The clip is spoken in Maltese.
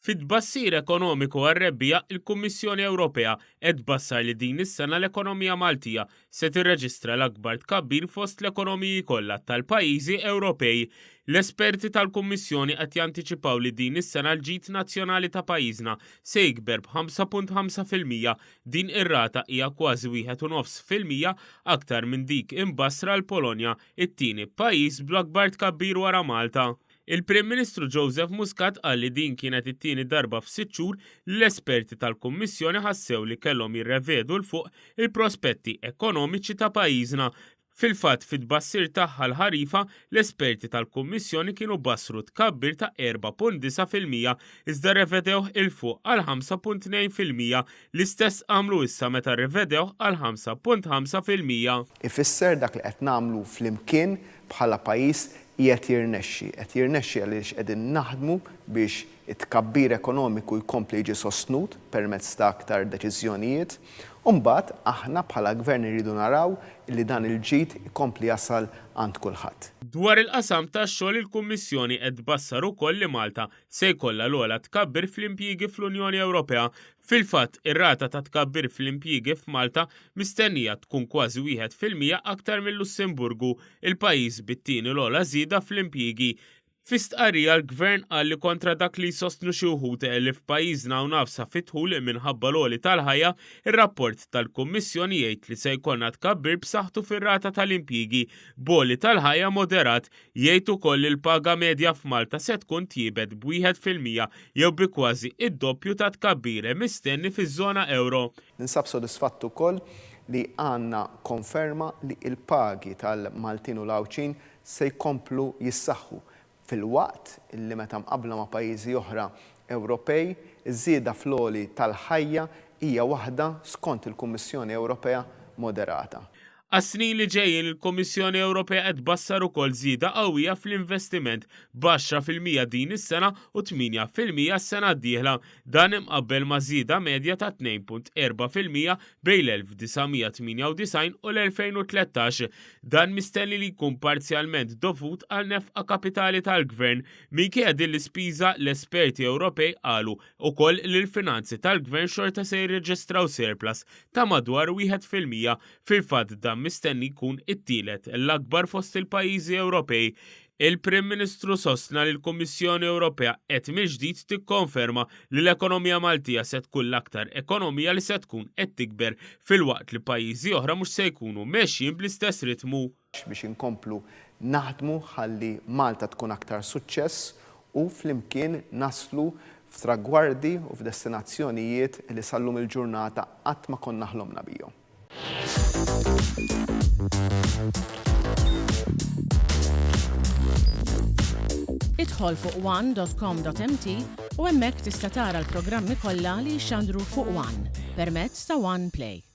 Fit-tbassir ekonomiku għar-rebbiegħa, il-Kummissjoni Ewropea qed tbassar li din is-sena l-ekonomija Maltija se tirreġistra l-akbar tkabbir fost l-ekonomiji kollha tal-pajjiżi Ewropej. L-esperti tal-Kummissjoni qed jantiċipaw li din is-sena l-ġid nazzjonali ta' pajjiżna se jikber b'5.5%. Din ir-rata hija kważi 1.5% aktar minn dik imbassra l-Polonja, it-tieni pajjiż bl-akbar tkabbir wara Malta. Il-Prim Ministru Joseph Muscat qal li din kienet it-tieni darba f'sitt xhur li l-esperti tal-Kummissjoni ħassew li kellhom jirrevedu 'l fuq il-prospetti ekonomiċi ta' pajjiżna. Fil-fatt, fit-tbassir tagħha l-ħarifa, l-esperti tal-Kummissjoni kienu bassru tkabbir ta' 4.9% iżda rrevedewh 'il fuq għal 5.2%. L-istess għamlu issa meta rrivedewh għal 5.5%. Ifisser dak li qed nagħmlu flimkien bħala pajjiż qiegħed jirnexxi. Qed jirnexxi għaliex qegħdin naħdmu biex it-tkabbir ekonomiku jkompli jiġi sostnut permezz ta' aktar deċiżjonijiet. U mbagħad aħna bħala Gvern irridu naraw li dan il-ġid ikompli jasal għand kulħadd. Dwar il-qasam tax-xogħol il-Kummissjoni qed tbassar ukoll li Malta se jkollha l-ogħla tkabbir fl-impjiegi fl-Unjoni Ewropea. Fil-fatt, ir-rata ta' tkabbir fl-impjiegi f'Malta mistennija tkun kważi 1% aktar mil-Lussemburgu, il-pajjiż bit-tieni l-ogħla żieda fl-impjiegi. Fi stqarrija l-Gvern qal li kontra dak li jsostnu xi wħud li f'pajjiżna hawn għafsa fid-dħul minħabba l-għoli tal-ħajja, ir-rapport tal-Kummissjoni jgħid li se jkollna tkabbir b'saħħtu fir-rata tal-impjiegi b'għoli tal-ħajja moderat. Jgħid ukoll li l-paga medja f'Malta se tkun tjiebet b'1% jew bi kważi id-doppju tat-tkabbir mistenni fiż-żona ewro. Ninsab sodisfatt ukoll li għandna konferma li l-pagi tal-Maltin u l-Għawdxin se jkomplu jissaħħu, filwaqt li meta mqabbla ma' pajjiżi oħra Ewropej, iż-żieda fl-għoli tal-ħajja hija waħda, skont il-Kummissjoni Ewropea, moderata. Għas-snin li ġejjin, il-Kummissjoni Ewropea qed tbassar ukoll żieda qawwija fl-investiment, b'10% din is-sena u 8% s-sena d-dieħla. Dan imqabbel ma' żieda medja ta' 2.4% bejn l-1998 u l-2013. Dan mistenni li jkun parzjalment dovut għal nefqa kapitali tal-gvern. Minkejja din l-ispiża, l-esperti Ewropej qalu wkoll li l-finanzi tal-gvern xorta se jirreġistraw surplus ta' madwar 1%. Fil-fatt dan mistenni jkun it-tielet l-akbar fost il-pajjiżi Ewropej. Il-Prim Ministru sostna li l-Kummissjoni Ewropea qed mill-ġdid tikkonferma li l-ekonomija Maltija se tkun l-aktar ekonomija li se tkun qed tikber filwaqt li pajjiżi oħra mhux se jkunu mexjin bl-istess ritmu. Biex inkomplu naħdmu ħalli Malta tkun aktar suċċess u flimkien naslu f'tragwardi u f'destinazzjonijiet li sal-lum il-ġurnata qatt ma konna ħlomna bihom. Idħol fuq one.com.mt u hemmhekk tista' tara l-programmi kollha li jixxandru fuq One permezz ta' One Play.